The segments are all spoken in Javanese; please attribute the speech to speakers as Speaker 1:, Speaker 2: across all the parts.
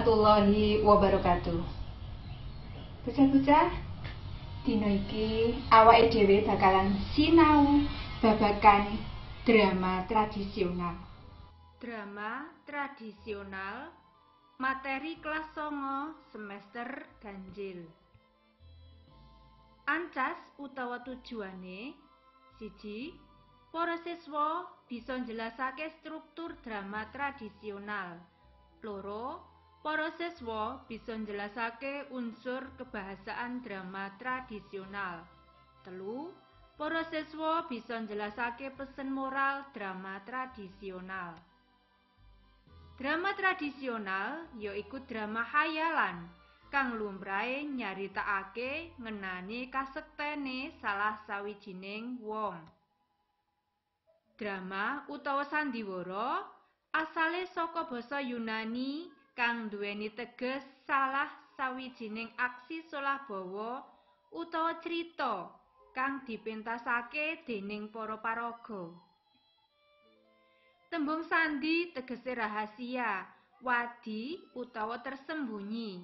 Speaker 1: Warahmatullahi wabarakatuh. Bocah-bocah, dina iki awake dhewe bakalan sinau babagan drama tradisional. Drama tradisional materi kelas 9 semester ganjil. Ancas utawa tujuane 1. Para siswa bisa njelasake struktur drama tradisional. 2. Para siswa bisa njelasake unsur kebahasaan drama tradisional. 3. Para siswa bisa njelasake pesen moral drama tradisional. Drama tradisional yaiku drama khayalan kang lumrahe nyaritakake ngenani kasektene salah sawijining wong. Drama utawa sandiwara asale saka basa Yunani kang duweni teges salah sawijining aksi solah bawa utawa crita kang dipentasake dening para paraga. Tembung sandi tegese rahasia, wadi utawa tersembunyi.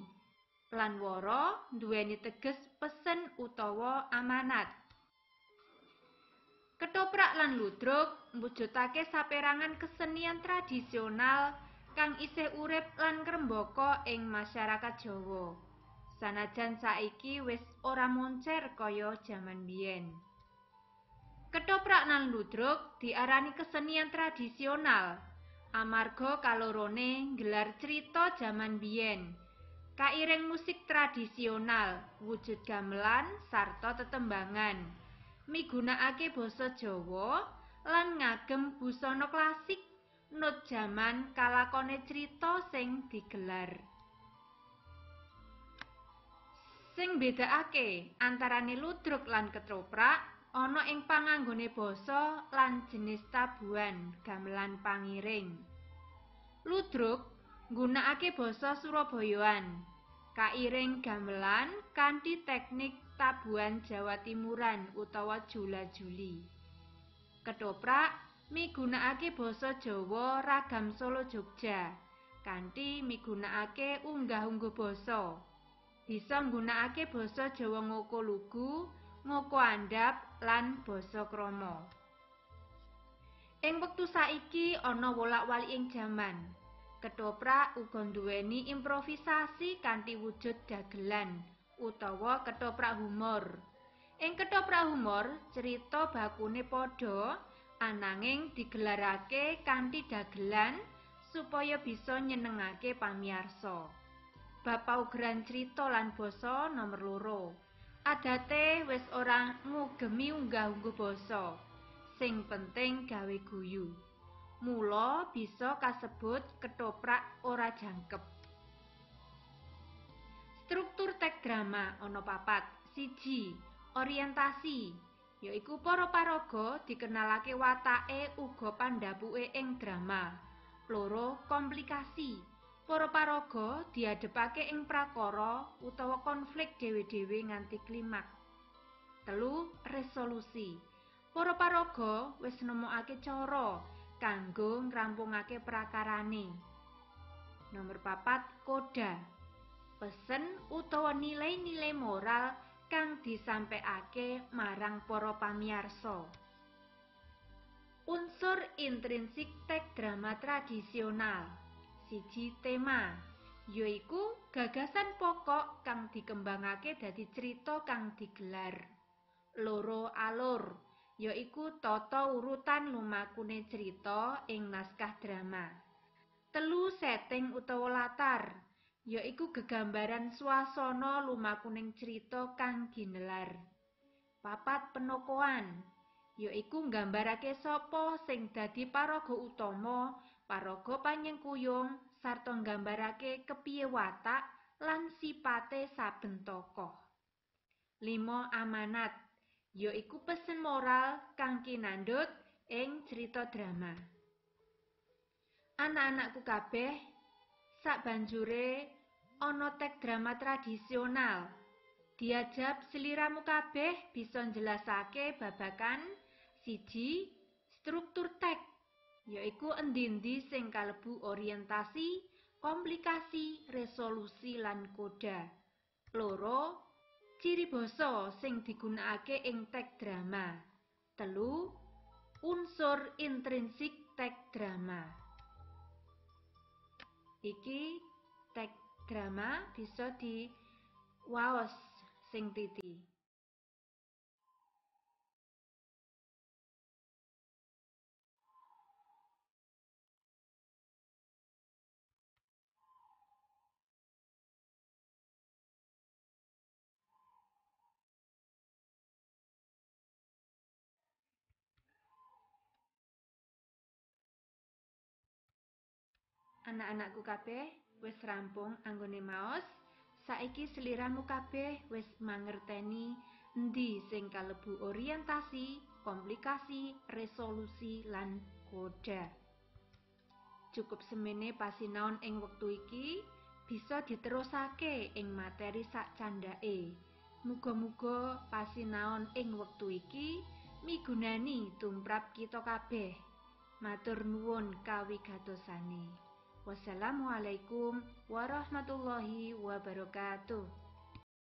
Speaker 1: Lan wara duweni teges pesen utawa amanat. Ketoprak lan ludruk mujudake saperangan kesenian tradisional kang isih urip lan ngrembaka ing masyarakat Jawa. Sanajan saiki wis ora moncer kaya jaman biyen. Ketoprak lan ludruk diarani kesenian tradisional amarga kalorone nggelar crita jaman biyen. Kairing musik tradisional, wujud gamelan sarta tetembangan, migunakake basa Jawa lan ngagem busana klasik nut jaman kalakone crita sing digelar. Sing mbedakake antarane ludruk lan ketoprak ana ing panganggone basa lan jenis tabuhan gamelan pangiring. Ludruk nggunakake basa Surabayaan, kairing gamelan kanthi teknik tabuhan Jawa Timuran utawa jula-juli. Ketoprak migunakake basa Jawa ragam Solo Jogja kanthi migunakake unggah-ungguh basa. Bisa nggunakake basa Jawa ngoko lugu, ngoko andhap lan basa krama. Ing wektu saiki ana wolak-waliking jaman. Ketoprak uga nduweni improvisasi kanthi wujud dagelan utawa ketoprak humor. Ing ketoprak humor, cerita bakune padha ananging digelarake kanthi dagelan supaya bisa nyenengake pamiyarsa. Bab paugeran crita lan basa nomor 2. Adate wis ora ngugemi unggah-ungguh basa. Sing penting gawe guyu. Mula bisa kasebut ketoprak ora jangkep. Struktur teks drama ana 4. 1. Orientasi, yaiku para paraga dikenalake watake uga pandhapuke ing drama. 2. Komplikasi, para paraga diadhepake ing prakara utawa konflik dhewe-dhewe nganti klimaks. 3. Resolusi, para paraga wis nemokake cara kanggo ngrampungake prakarane. Nomor 4. Koda, pesen utawa nilai-nilai moral kang disampekake marang para pamiyarsa. Unsur intrinsik teks drama tradisional. 1. Tema, yaiku gagasan pokok kang dikembangake dadi crita kang digelar. 2. Alur, yaiku tata urutan lumakune crita ing naskah drama. 3. Setting utawa latar, yaiku gegambaran swasana lumakuning crita kang ginelar. 4. Penokohan, yaiku nggambarake sapa sing dadi paraga utama, paraga panyengkuyung, sarta nggambarake kepiye watak lan sipate saben tokoh. 5. Amanat, yaiku pesen moral kang kinandhut ing crita drama. Anak-anakku kabeh, sabanjure ana teks drama tradisional. Diajab sliramu kabeh bisa njelasake babagan 1. Struktur teks, yaiku endi-endi sing kalebu orientasi, komplikasi, resolusi lan koda. 2. Ciri basa sing digunakake ing teks drama. 3. Unsur intrinsik teks drama. Iki teks drama bisa diwaos sing titi. Anak-anakku kabeh wis rampung anggone maos. Saiki sliramu kabeh wis mangerteni endi sing kalebu orientasi, komplikasi, resolusi lan koda. Cukup semene pasinaon ing wektu iki bisa diterusake ing materi sakcandhake. Muga-muga pasinaon ing wektu iki migunani tumrap kita kabeh. Matur nuwun kawigatosane. Wassalamualaikum warahmatullahi wabarakatuh.